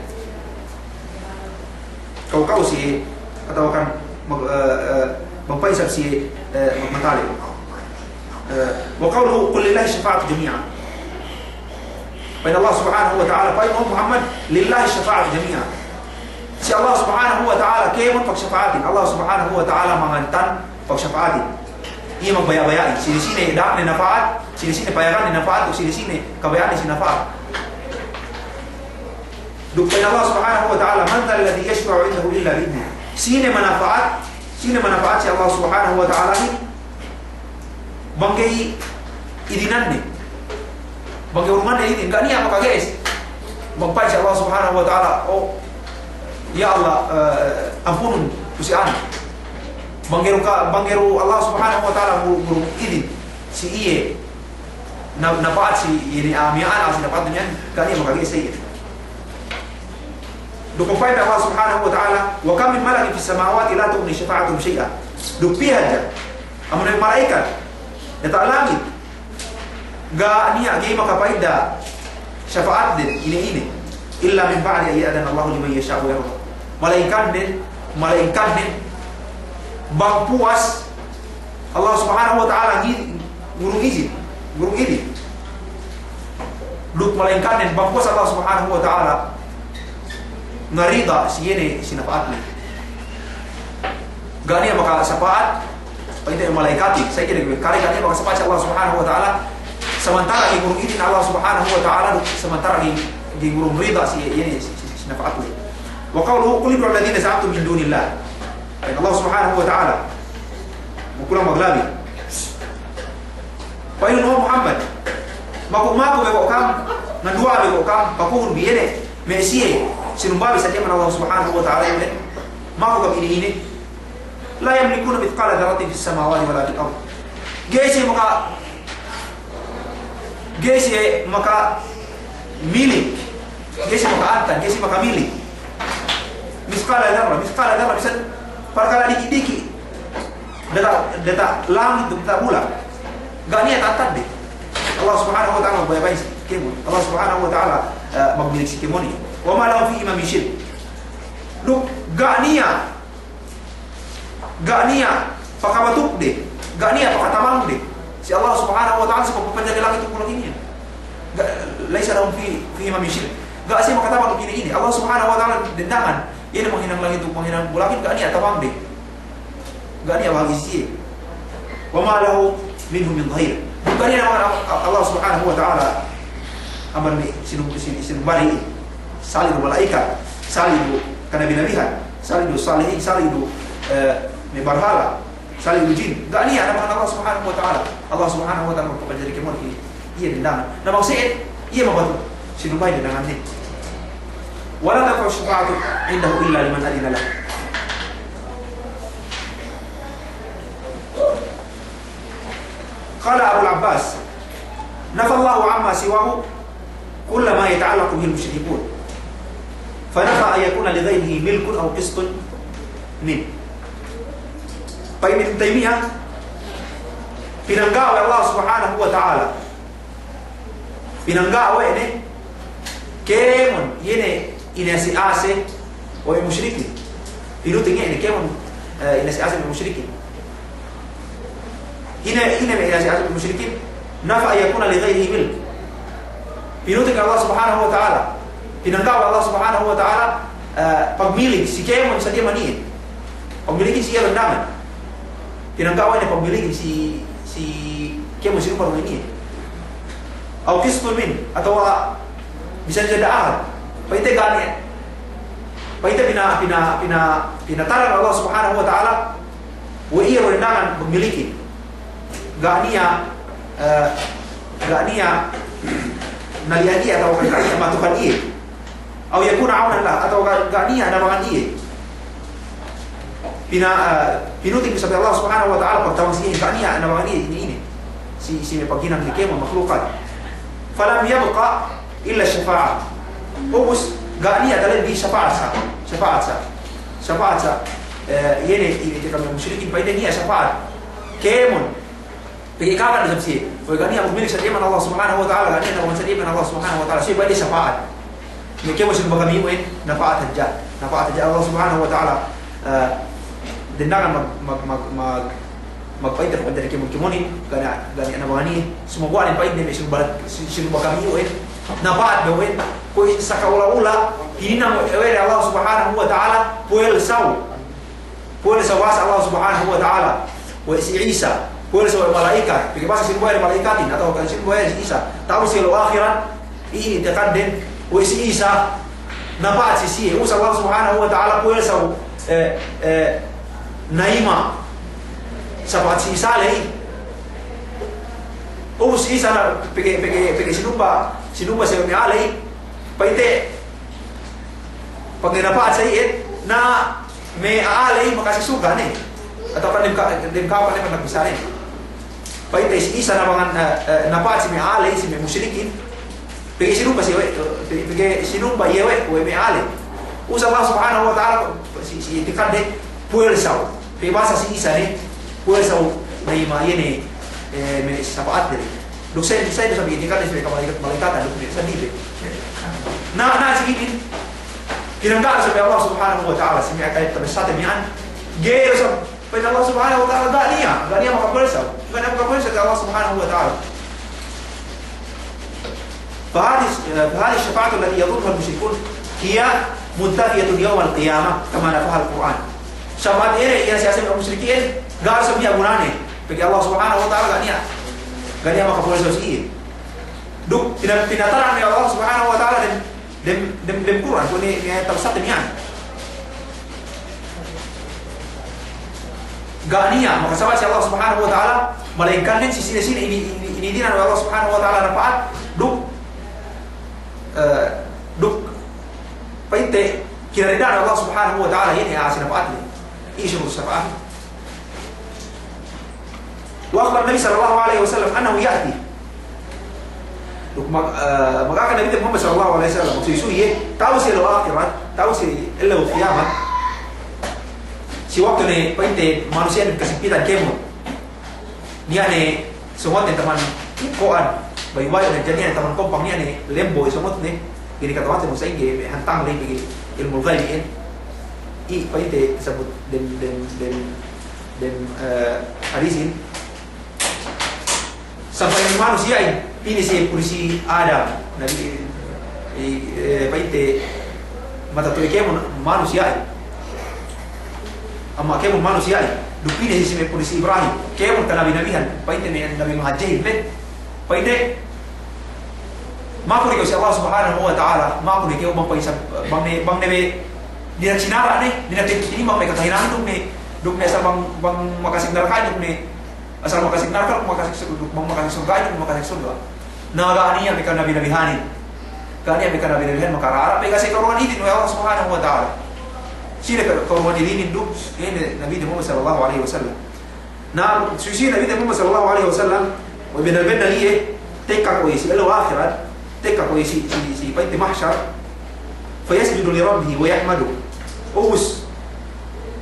Kaw-kaw siye, atawa kan mag-, eh, eh, magpa'isab siye, eh, magmatalew. Eh, وقوله: قل لله الشفاعة جميعا. Pa'in Allah Subhanahu wa Ta'ala, pa'in, o Muhammad, لله الشفاعة جميعا. Si Allah Subhanahu wa Ta'ala kēmon pagsafa'atin. Allah Subhanahu wa Ta'ala mangantan pagsafa'atin. Iye magbaya'-baya'in. Sine-sine da'akne nafa'at, sine-sine payaganne nafa'at, sine-sine kabaya'anne si nafa'at. Duk pa'in Allah Subhanahu wa Ta'ala, من ذا الذي يشفع عنده إلا بإذنه. Sine manafa'at, sine manafa'at si Allah Subhanahu wa Ta'alahin, bang ga'i idinanne. Bang ga'i urunganne idin, ga' niya' makage'es. Magpa'in si Allah Subhanahu wa Ta'ala, o, ya Allah, eh, ampunun ku si anu. Bang ga'i du ka-, bang ga'i du Allah Subhanahu wa Ta'ala ngurung idin si iye. Na-, nafa'at si iye ne, ah, miya'an, ah, si nafa'at dunyahin, ga' niya' makage'es si iye. Duk pa'in Allah Subhanahu wa Ta'ala, وكم من ملك في السماوات لا تغني شفاعتهم شيئا. Duk piye hadja amban mala'ikat diyata' langit, ga' niya', ga'i makapa'idda syafaat den ine-ine, إلا من بعد أن يأذن الله لمن يشاء ويرضى. Malaingkan den, malaingkan den bang puwas Allah Subhanahu wa Ta'ala ngi-, ngurung izin, ngurung idin. Duk malaingkan den bang puwas Allah Subhanahu wa Ta'ala ngarida si iye ne si nafaat ne. Ga' niya' makasyafaat, pa'inte malaikatin, sa' iye ne, kari ga' niya' makasyafaat si Allah Subhanahu wa Ta'ala, samantara' ga'i ngurung idin Allah Subhanahu wa Ta'ala, duk samantara' ga'i, ga'i ngurung rida si iye ne si, si, si nafaat ne. وقوله: قل ادعوا الذين زعمتم من دون الله. Pa'in Allah Subhanahu wa Ta'ala, magkulang maglabi. Pa'inun, o Muhammad, maku-maku be ko' kam, nganduwa'a be ko' kam, pakuhun bi iye ne me' siye sinumba bi sadiya man Allah Subhanahu wa Ta'ala iye ne, maku kam ine-ine. لا يملكون مثقال ذرة في السماوات ولا في الأرض. Ga'i siye maka-, ga'i siye makamilik. Ga'i siye maka'antan, ga'i siye makamilik. Mithqala dharra, mithqala dharra, bisan parkala' diki'-diki'. Diyata', diyata' langit, diyata' bulak. Ga' niya' ta'antan de. Allah Subhanahu wa Ta'ala magbaya'-baya' si kēmon. Allah Subhanahu wa Ta'ala, eh, magmilik si kēmon iye. وما لهم فيهما من شرك. Duk ga' niya', ga' niya' pakabatuk de, ga' niya' pakatabang de si Allah Subhanahu wa Ta'ala si pagpapanjari langit duk bulak inin. Ga-, ليس لهم في، فيهما من شرك. Ga' siye makatabang ine-ine. Allah Subhanahu wa Ta'ala dendangan, iye ne manghinang langit duk manghinang bulakin, ga' niya' tabang de. Ga' niya' bahagi' siye. وما له منهم من ظهير. Ga' niya' ne Allah Subhanahu wa Ta'ala amban me' sinu-, sinu-, sinumba iye. Sali' du mala'ikat, sali' du kanabi-nabihan, sali' du salihin, sali' du, eh, me' barhala, sali' du jin. Ga' niya' ne amban Allah Subhanahu wa Ta'ala. Allah Subhanahu wa Ta'ala magpapanjari kēmon iye dendangan. Na bang sa'at iye mabatuk, sinumba iye dendangan ne. ولا تنفع الشفاعة عنده إلا لمن أذن له. قال أبو العباس: نفى الله عما سواه كل ما يتعلق به المشركون، فنفى أن يكون لغيره ملك أو قسط منه. Pa'in Ibn Taymiyyah, pinanggawa we' Allah Subhanahu wa Ta'ala, pinanggawa we' ne kēmon iye ne inase-ase we' me' mushrikin. Pinuting iye ne kēmon, eh, inasi-asi me' mushrikin. Ine, ine me' inasi-asi me' mushrikin, nafa an yakuna li ghayrihi milk. Pinuting Allah Subhanahu wa Ta'ala. Pinanggawa Allah Subhanahu wa Ta'ala, eh, pagmilik si kēmon sadiya man iye. Pagmilikin si iye lendangan. Pinanggawa ne pagmilikin si, si kēmon si lupa rumah ini. Aw qistin min, atawa bisan siyadda ahad. Pa'inte ga' niya', pa'inte pina, pina, pina, pinataran Allah Subhanahu wa Ta'ala, we' iye lendangan pagmilikin. Ga' niya', eh, ga' niya' nali'an iye atawa ga' niya' matukan iye. Aw yakuna awnan lah, atawa ga', ga' niya' nabangan iye. Pina-, eh, pinuting isab we' Allah Subhanahu wa Ta'ala pagtawang si iye, ga' niya' nabangan iye ine-ine. Si, si me' paghinang ne kēmon makhlukat. Falam yabqa illa shafa'ah. Ubus, ga' niya' talabi shafa'at sa. Shafa'at sa. Shafa'at sa. Eh, iye ne, iye ne kami mushrikin, pa'inte niya' shafa'at. Kēmon. Pegge' kakan isab siye. Pegge' ga' niya' magmilik sadiya man Allah Subhanahu wa Ta'ala, ga' niya' nabangan sadiya man Allah Subhanahu wa Ta'ala. Siye pa'inte shafa'at. Iye kēmon sinumba kami iyan, napa'at hadja. Napa'at hadja Allah Subhanahu wa Ta'ala. Eh, dendangan mag-, mag-, mag-, mag-, magpa'inte pagpa'inte kēmon-kēmonin, ga' niya', ga' niya' nabangan iye. Sumaguwa' ne pa'inte me' sinumba, si-, sinumba kami iyan. Napa'at be iyan. Kuwe' saka ula-ula, hininang we' de Allah Subhanahu wa Ta'ala, puwelsaw. Puwelsa bahasa Allah Subhanahu wa Ta'ala we' si Isa, puwelsa we' mala'ikat, pegge' bahasa sinumba we' mala'ikatin, atawa kan sinumba we' si Isa, ta'u si ellew ahirat, iye i'tikadden we' si Isa, napa'at si siye, ubus Allah Subhanahu wa Ta'ala puwelsa, eh, eh, na'ima sapa'at si Isa ley. Ubus si Isa na, pegge', pegge', pegge' sinumba, sinumba siye me' a'a ley, pa'inte, pegge' napa'at sa iyan, na me' a'a ley makasek surga' ne. Atawa kan dem ka-, dem ka'am ne panagbissā ne. Pa'inte si Isa nabangan, eh, eh, napa'at si me' a'a ley, si me' mushrikin. Pegge' sinumba si we', eh, pe-, pegge' sinumba iye we', we' me' a'a ley. Ubus Allah Subhanahu wa Ta'ala, si, si i'tikadde, puwelsaw. Pegge' bahasa si Isa ne, puwelsaw na'ima iye ne, eh, me' sapa'at de. Duk sa, sa, sa, sa, i'tikadde si me' mala'ikat, mala'ikat, duk sa, di be. Na, na, si inin, pinanggawa isab we' Allah Subhanahu wa Ta'ala, si me' ka'am tabissāte miya'an, ga'i isab, pa'in Allah Subhanahu wa Ta'ala, ga' niya', ga' niya' makapuwelsa, ga' niya' makapuwelsa we' Allah Subhanahu wa Ta'ala. فهذه، فهذه الشفاعة التي يظنها المشركون هي منتفية يوم القيامة كما نفاها القرآن. Shafa'at iye ne, iye si me' mushrikin, ga' isab niya' gunane. Pegge' Allah Subhanahu wa Ta'ala ga' niya', ga' niya' makapuwelsa si iye. Duk, pina-, pinataran we' Allah Subhanahu wa Ta'ala dem, dem, dem, dem Kur'an, kuwe' ne, ne tabissāte miya'an. Ga' niya' makasaba'at si Allah Subhanahu wa Ta'ala, malaingkan ne si sine-sine ini, ini, ini dina'an we' Allah Subhanahu wa Ta'ala napa'at, duk, eh, duk, pa'inte, kinarida'an Allah Subhanahu wa Ta'ala, iye ne, ah, si napa'at ne. Iye shurut shafa'at. وأخبر النبي صلى الله عليه وسلم أنه يأتي. Duk mag-, eh, magaka Nabite Muhammad sallallahu alaihi wasallam, maksud iye, ta'u si ellew ahirat, ta'u si ellew kiyamat. Si waktu ne, pa'inte, manusiya' ne kasigpitan kēmon. Niya' ne, sōngotne taman ko'an, bayu'-bayu' ne, niya' ne taman kompang, niya' ne lembo, sōngotne, ga'i ne kata'uhante, masa ingge, hantang ley, pegge' ilmu' ghaib iyan. I, pa'inte, tasabut, dem, dem, dem, dem, eh, hadisin. Sampay manusiya'in, pī ne siye pī si Adam, nabi, eh, eh, pa'inte, matato'e kēmon manusiya'in. Amma kēmon manusiya'in, duk pī ne siye pī si Ibrahim, kēmon kanabi-nabihan, pa'inte me' nabi mahadjehin pe. Pa'inte, maku ne kew si Allah Subhanahu wa Ta'ala, maku ne kew bang pa'in sa-, bang ne, bang ne me' dina'ak sinara' ne, dina'ak sinimba me' kakahinangin duk ne, duk ne asal bang, bang makasek narka' duk ne, asal makasek narka', makasek surga', duk bang makasek surga', duk makasek surga'. Na ga' niya' me' kanabi-nabihanin. Ga' niya' me' kanabi-nabihan makarara', pegge' si karungan idin we' Allah Subhanahu wa Ta'ala. Sine ka-, karungan idinin duk, ine Nabite Muhammad sallallahu alaihi wasallam. Na, suwi-suwi Nabite Muhammad sallallahu alaihi wasallam, we' bennal-bennal iye, tekka kuwe' si ellew ahirat, tekka kuwe' si, si, si pa'inte mahsyar, fayasjudu li rabbihi wa yahmaduh. Ubus,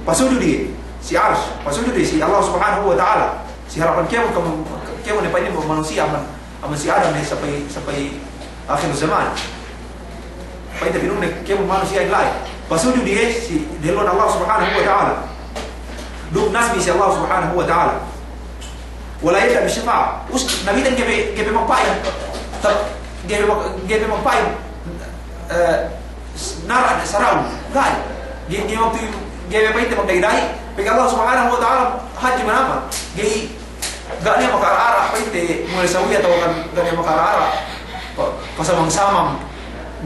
pasujud iye si Arsh, pasujud iye si Allah Subhanahu wa Ta'ala, si harapan kēmon, kēmon, kēmon ne pa'inne manusiya' amban, amban si Adam ne sampay, sampay akhir zaman. Pa'inte pinungnek kēmon manusiya'in la'i. Pasujud iye si diyalem Allah Subhanahu wa Ta'ala. Duk nasbi si Allah Subhanahu wa Ta'ala. Wa la yabda'u bish-shafa'ah. Us, Nabiten ga'i pe, ga'i pe magpa'in. Tab-, ga'i pe mag-, ga'i pe magpa'in. Eh, s-, nara', saraw. Ga'i. Ga'i, ga'i waktu, ga'i pe pa'inte magda'i-da'i. Pegge' Allah Subhanahu wa Ta'ala hadja manamal. Ga'i, ga' niya' maka'ara'-ara', pa'inte, musawiya atawa kan, ga' niya' maka'ara'-ara'. Pa-, pasamang-samang.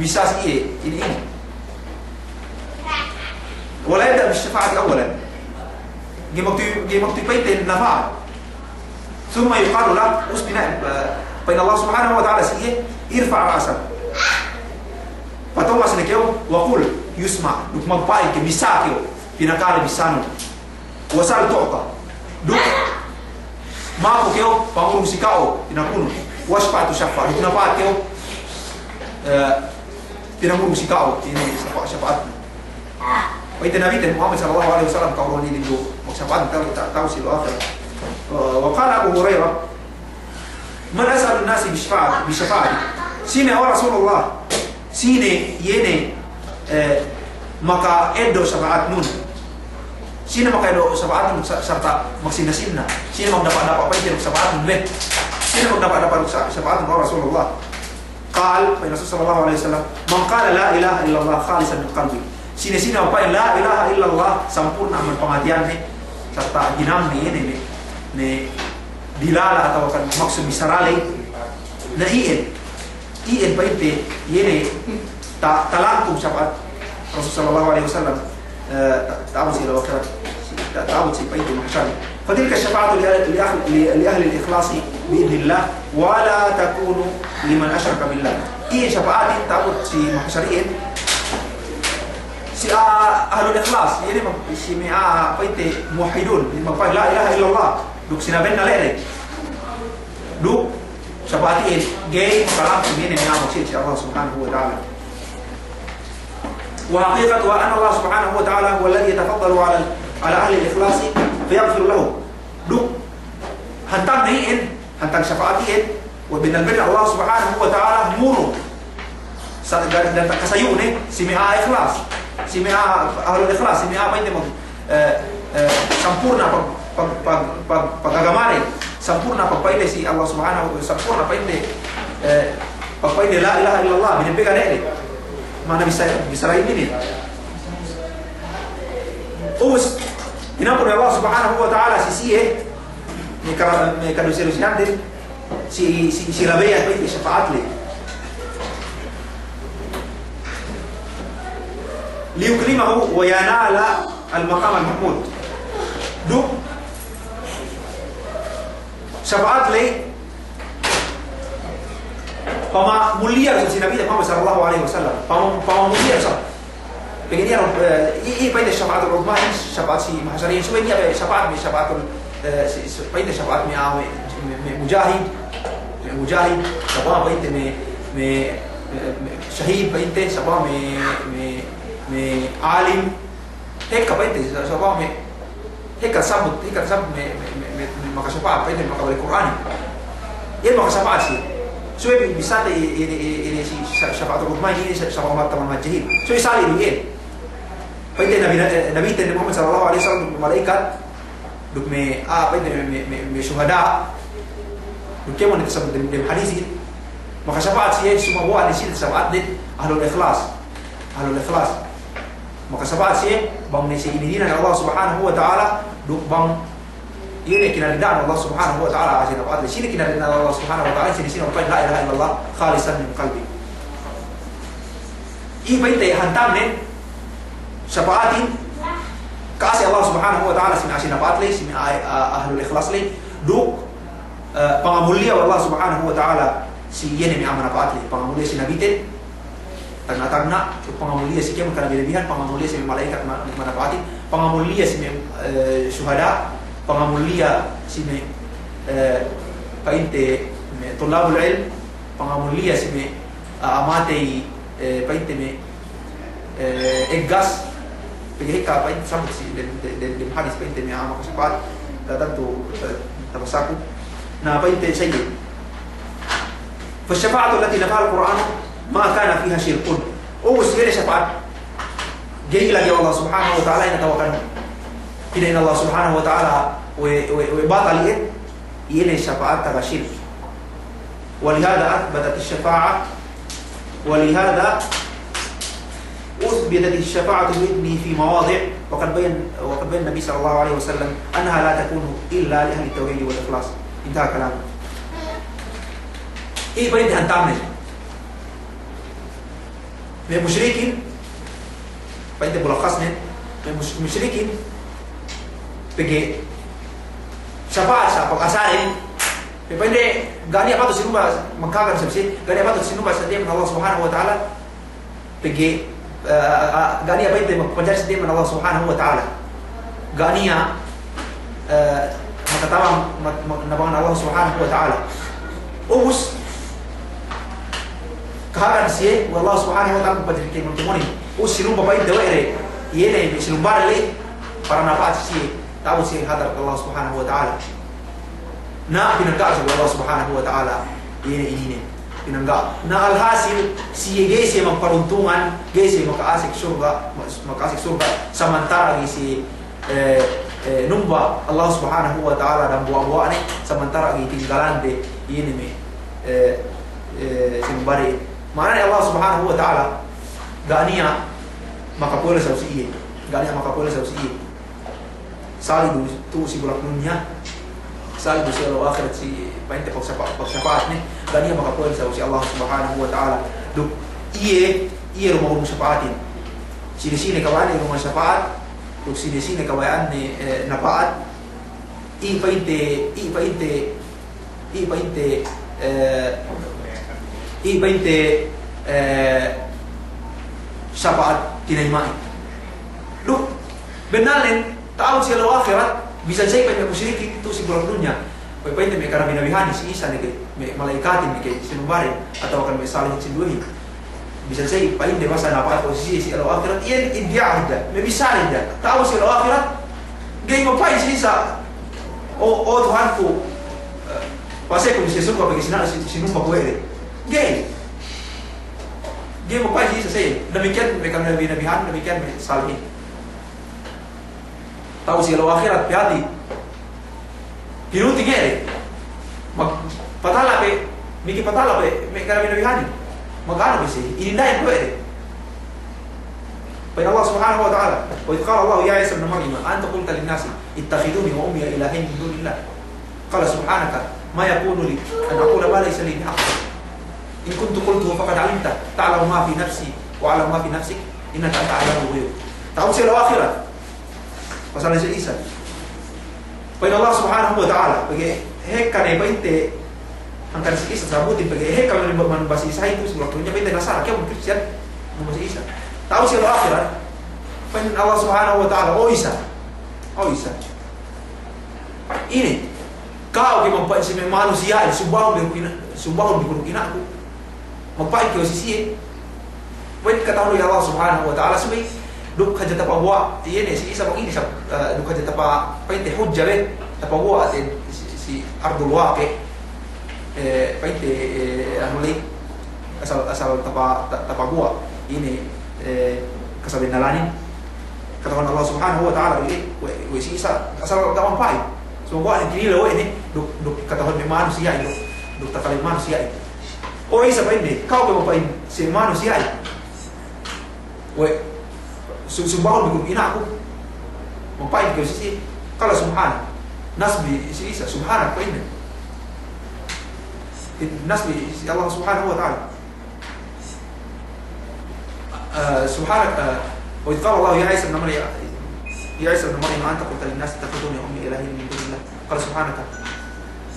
Bisa si iye, inin, inin. Wa la yabda'u bish-shafa'ati awwalan. Ga'i magtuy, ga'i magtuy pa'inte nafa'at. Thumma yuqalu lah, us pina-, eh, pa'in Allah Subhanahu wa Ta'ala si iye, irfa' ra'sak. Patongas ne kew, wa qul yusma', duk magpa'in kew, bisa kew, pinakale bisanu. Wa sal tu'ta. Duk maku kew, pangurung si ka'u, pinakunu. Washfa' tushaffa', duk napa'at kew, eh, pinangurung si ka'u, inin safa-, shafa'atnu. Pa'inte Nabiten Muhammad sallallahu alaihi wasallam, ka'u du inin du magsafa'at, ta'u, ta'u, ta'u si ellew ahirat. Eh, wa qala Abu Hurairah, man as'adun nasi bish-shafa'ati, bish-shafa'ati. Sine, o Rasulullah, sine iye ne, eh, maka'eddo' shafa'atnun. Sine maka'eddo' shafa'atnun sa-, sarta' magsinna-sinna. Sine magdapa'-dapa' pa'inte shafa'atnun le. Sine magdapa'-dapa' sa-, shafa'atnun, o Rasulullah. Qal, pa'in Rasul sallallahu alaihi wasallam, man qala la ilaha illallah khalisan min qalbi. Sine-sine magpa'in la ilaha illallah, sampurna' amban panghatiyanne, sarta' hinangne, ine, me', me' dilala atawa kan maksud bissara ley. Na iyan, iyan pa'inte, iye ne ta-, talangkum shafa'at Rasul sallallahu alaihi wasallam. Eh, ta-, ta'abut si ellew ahirat, si, ta-, ta'abut si pa'inte mahsar. Fatilka shafa'atu li, li ahli, li, li ahli al-ikhlasi bi idhnillah, wa la takunu liman ashraka billah. Iye shafa'atin ta'abut si mahsar iyan, si, ah, ahlul ikhlas, iye ne mag-, si me', ah, pa'inte muwahhidun, iye magpa'in la ilaha illallah, duk sinabenna ley. Duk shafa'at iyan, ga'i makalangkum iye ne me' a'a maksiat si Allah Subhanahu wa Ta'ala. وحقيقتها أن الله سبحانه وتعالى هو الذي يتفضل على، على أهل الإخلاص فيغفر لهم. Duk, hantang ne iyan, hantang shafa'at iyan, we' bennal-bennal Allah Subhanahu wa Ta'ala murung. Sa-, dan, dan takasayu'ne, si me' a'a ikhlas. Si me' a'a ahlul ikhlas, si me' a'a pa'inte mag-, eh, eh, sampurna' pag-, pag-, pag-, pag-, pag-agamade, sampurna' pagpa'inde si Allah Subhanahu, sampurna' pa'inde, eh, pagpa'inde la ilaha illallah, binebbegan ne. Ma'ana bisa, bisa la'i inin. Ubus, inampun Allah Subhanahu wa Ta'ala si siye, me' ka-, me' kaduse-dusehande, si, si, si labeyan pa'inte shafa'at ley. Liyukrimahu wa yanala al-maqam al-mahmud. Duk shafa'at ley, pamamulliya si Nabi Muhammad sallallahu alaihi wasallam. Pama-, pamamulliya sa. Pegge' niya', eh, i-, i-, pa'inte shafa'atul uzma, shafa'at si mahsar iyan, subey niya' pe shafa'at, me' shafa'atul, eh, si, si, pa'inte shafa'at me' a'a, me', me', me' mujahid, me' mujahid, saguwa' pa'inte me', me', me', me' shahid pa'inte, saguwa' me', me', me' alim, hekka pa'inte, sa-, saguwa' me', hekka sabut, hekka sabut me', me', me', me', me' makashafa'at, pa'inte makabalik Kur'an. Iye makashafa'at siye. Subey bi-, bisate i-, ine, ine, ine si sha-, shafa'atul uzma, ine si shafa'at taman majahil. Subey sali' du iye. Pa'inte Nabi, eh, Nabiten Muhammad sallallahu alaihi wasallam duk me' mala'ikat, duk me', ah, pa'inte me', me', me', me' shuhada. Duk kēmon tasabut dem, dem hadisin. Makashafa'at siye, saguwa' ne siye shafa'atden ahlul ikhlas. Ahlul ikhlas. Makashafa'at siye, bang ne siye inirinan Allah Subhanahu wa Ta'ala, duk bang iye ne kinarida'an Allah Subhanahu wa Ta'ala, a'a sinapa'at ley. Sine kinarida'an Allah Subhanahu wa Ta'ala, sine-sine magpa'in la ilaha illallah, khalisan min qalbi. Iye pa'inte hantangne, shafa'atin, ka'ase Allah Subhanahu wa Ta'ala, si me' a'a sinapa'at ley, si me' a-, a-, ahlul ikhlas ley, duk, eh, pangamulliya we' Allah Subhanahu wa Ta'ala, si iye ne me' a'a manapa'at ley, pangamulliya si Nabiten, tagna'-tagna', pangamulliya si kēmon kanabi-nabihan, pangamulliya si me' mala'ikat ma-, manapa'atin, pangamulliya si me', eh, shuhada, pangamulliya si me', eh, pa'inte me' tullabul ilm, pangamulliya si me', ah, a'a matey, eh, pa'inte me', eh, eggas, pegge' hekka pa'inte sabut si dem, dem, dem, dem hadis pa'inte me' a'a makashafa'at, tantu, eh, tabasaku. Na pa'inte sa iye. فالشفاعة التي نفاها القرآن ما كان فيها شرك. Ubus iye ne shafa'at Ga'i lagi' Allah Subhanahu wa Ta'ala inatawakan, pina'in Allah Subhanahu wa Ta'ala we', we', we' batal iyan, iye ne sapa'at taga sirik. ولهذا أثبتت الشفاعة، ولهذا أثبتت الشفاعة بإذنه في مواضع، وقد بين، وقد بين النبي صلى الله عليه وسلم أنها لا تكون إلا لأهل التوحيد والإخلاص. انتهى كلامه. Iye pa'inte hantamne. Me' musrikin, pa'inte mulakhasnen, me' mus-, musrikin, pegge' sapa'at sa' pag-asarin, pe pa'inte ga' niya' patut sinumba, magkakan sabsi, ga' niya' patut sinumba seddili man Allah Subhanahu wa Ta'ala, pegge', eh, eh, ga' niya' pa'inte magpanjari seddili man Allah Subhanahu wa Ta'ala. Ga' niya', eh, makatabang, mak-, mak-, nabangan Allah Subhanahu wa Ta'ala. Ubus, kahagan siye we' Allah Subhanahu wa Ta'ala magpanjari kēmon-kēmonin. Ubus sinumba pa'inte we' de, iye ne sinumbade ley, para napa'at siye, ta'abut siye hadarat Allah Subhanahu wa Ta'ala. Na pinangga' si Allah Subhanahu wa Ta'ala, iye ne ininen. Pinangga'. Na alhasil, siye ga'i siye magparuntungan, ga'i siye maka'asek surga', ma-, maka'asek surga', samantara' ga'i siye, eh, eh, numba Allah Subhanahu wa Ta'ala dambuwa'-buwa'ne, samantara' ga'i tinggalande, iye ne me', eh, eh, sinumbade. Ma'anane Allah Subhanahu wa Ta'ala, ga' niya' makapuwel saw si iye, ga' niya' makapuwel saw si iye. Sali' du tu'u si bulak dunya, sali' du si ellew ahirat si pa'inte pagsapa-, pagsapa'atne, ga' niya' makapuwel saw si Allah Subhanahu wa Ta'ala. Duk iye, iye du magurung sapa'atin. Sine-sine kabaya'anne magurung sapa'at, duk sine-sine kabaya'anne, eh, napa'at, iye pa'inte, iye pa'inte, iye pa'inte, eh, iye pa'inte, eh, sapa'at tinayima'in. Duk, bennalnen, ta'abut si ellew ahirat, bisan sa'ingge pa'inte me' musrikin tu'u si bulak dunya. Pa'inte me' kanabi-nabihanin, si Isa ne ke, me' mala'ikatin ne ke, sinumbaden, atawa kan me' salihin sinduwehin. Bisan sa'ingge pa'inde basa napa'at si, si ellew ahirat, iyan iddi'a hadja, me' bissā hadja. Ta'abut si ellew ahirat, ga'i magpa'in si Isa, "O, o Tuhanku, eh, pasek ku si surga' pegge' sina-, si-, sinumba ku we' de." Ga'i. Ga'i magpa'in si Isa sa'ingge. Damikkiyan me' kanabi-nabihan, damikkiyan me' salihin. Ta'abut si ellew ahirat, pihati. Pinuti' ga'i de. Mag-, patala pe, miki patala pe, me' kanabi-nabihanin. Maganu pe si, ininda'in pe we' de. Pa'in Allah Subhanahu wa Ta'ala, وإذ قال الله يا عيسى ابن مريم أأنت قلت للناس اتخذوني وأمي إلهين من دون الله. قال سبحانك ما يكون لي أن أقول ما ليس لي بحق. إن كنت قلته فقد علمته تعلم ما في نفسي وأعلم ما في نفسك إنك أنت علام الغيوب. Ta'abut si ellew ahirat. Pasal si Isa. Pa'in Allah Subhanahu wa Ta'ala, pegge' hekka ne pa'inte, hangkan si Isa sabutin, pegge' hekka ne man basi Isa itu, si waktu niya' pa'inte Nasara, kēmon Kristiyan, man basi Isa. Ta'abut si ellew ahirat, pa'in Allah Subhanahu wa Ta'ala, "O Isa, o Isa. Ine, ka'u ke magpa'in si me' manusiya'in, sumbahun bi ku ina', sumbahun bi ku ina'ku." Magpa'in kew si siye. Pa'in kata'uhanun we' Allah Subhanahu wa Ta'ala subey duk hadja tapaguwa', iye ne si Isa bang ine sab-, eh, duk hadja tapa-, pa'inte hujja be, tapaguwa' te si, si ardul waqi', eh, pa'inte, eh, anu ley, asal, asal tapa-, ta-, tapaguwa', ine, eh, kasabennalanin. Kata'uhan Allah Subhanahu wa Ta'ala, we', we', we' si Isa, asal ga' magpa'in. Sumaguwa' ne kinila we' ne, duk, duk kata'uhan me' manusiya'in, duk, duk takalem manusiya'in. O Isa pa'inde, ka'u ke magpa'in si manusiya'in. We', su-, sumbahun bi ku ina'ku. Magpa'in kew si siye. Qala subhanak. Nasbi si Isa, subhanak pa'inde. Nasbi si Allah Subhanahu wa Ta'ala. Eh, subhanak, eh, وإذ قال الله يا عيسى ابن مريم، يا عيسى ابن مريم أأنت قلت للناس اتخذوني وأمي إلهين من دون الله. قال سبحانك،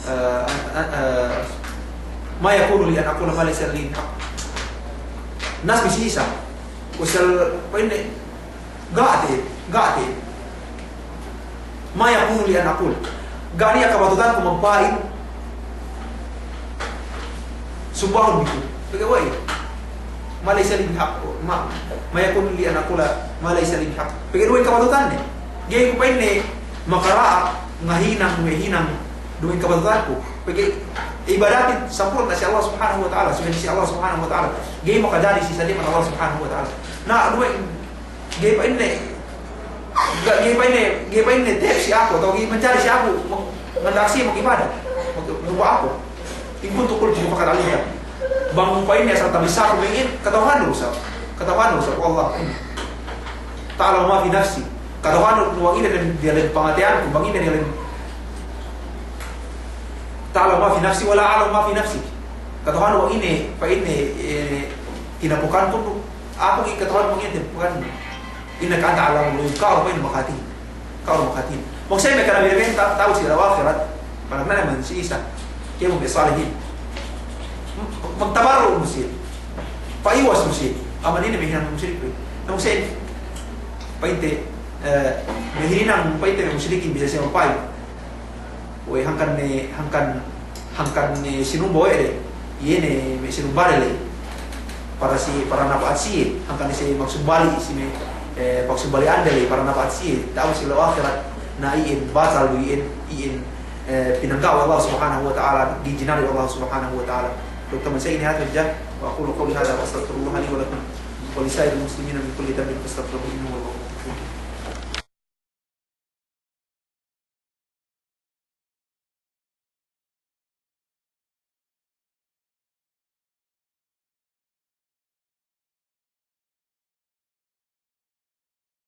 eh, eh, eh, ما يكون لي أن أقول ما ليس لي بحق. Nasbi si Isa. Asal pa'inde, ga' te, ga' te. ما يكون لي أن أقول. Ga' niya' kapatutanku magpa'in sumbahun bi ku. Pegge' we'ey? ما ليس لي بحق. ما، ما يكون لي أن أقول ما ليس لي بحق. Pegge' duwe kapatutanne. Ga'i ku pa'inne makara'a, ngahinang, ngahinang duwe kapatutanku. Pegge' ibadatin sampurna' si Allah Subhanahu wa Ta'ala, subey si Allah Subhanahu wa Ta'ala. Ga'i makajari si saliman Allah Subhanahu wa Ta'ala. Na, duwe Ga'i pa'inne, ga-, ga'i pa'inne, ga'i pa'inne te'ed si aku, atawa ga'i manjari si aku, mag-, nganda'ak siye mag'ibadat, mag-, mag'ibadat aku. In kuntu qultu faqad alimta. Bang pa'inne asal tabissā ku bang ine, kata'uhannu du isab. Kata'uhannu du isab, wallah. Ta'lamu ma fi nafsi. Kata'uhannu du bang ine diyalem pangateyanku, bang ine diyalem. Ta'lamu ma fi nafsi wa la a'lamu ma fi nafsik. Kata'uhannu bang ine, pa'inne, eh, tinapukanku du. Aku ga'i kata'uhannu bang ine tinapukannu. Innaka anta 'allamul ghuyub, ka'u du pa'in makahāti. Ka'u du makahāti. Maksudne me' kanabi-nabihin ta-, ta'abut si ellew ahirat, panagna'an si Isa, kēmon me' salihin. M-, magtabarru' du siye. Pa'iwas du siye. Amban ine? Me' hinang musrikin. Na maksudne, pa'inte, eh, me' hinang pa'inte me' musrikin bisan siye magpa'in. We' hangkan ne, hangkan, hangkan ne sinumba we' de, iye ne me' sinumbade ley. Para si, para napa'at siye, hangkan ne siye magsumbali', si me', eh, pagsumbali'ande ley, para napa'at siye, ta'abut si ellew ahirat, na iyan batal du iyan, iyan, eh, pinangga' we' Allah Subhanahu wa Ta'ala, ga'i jinari we' Allah Subhanahu wa Ta'ala. Duk taman sa' inin hadja, wa aqulu qawli hadha wa astaghfirullaha li wa lakum wa li sa'iril muslimina min kulli dhanbin fastaghfiruhu innahu huwal ghafurur rahim.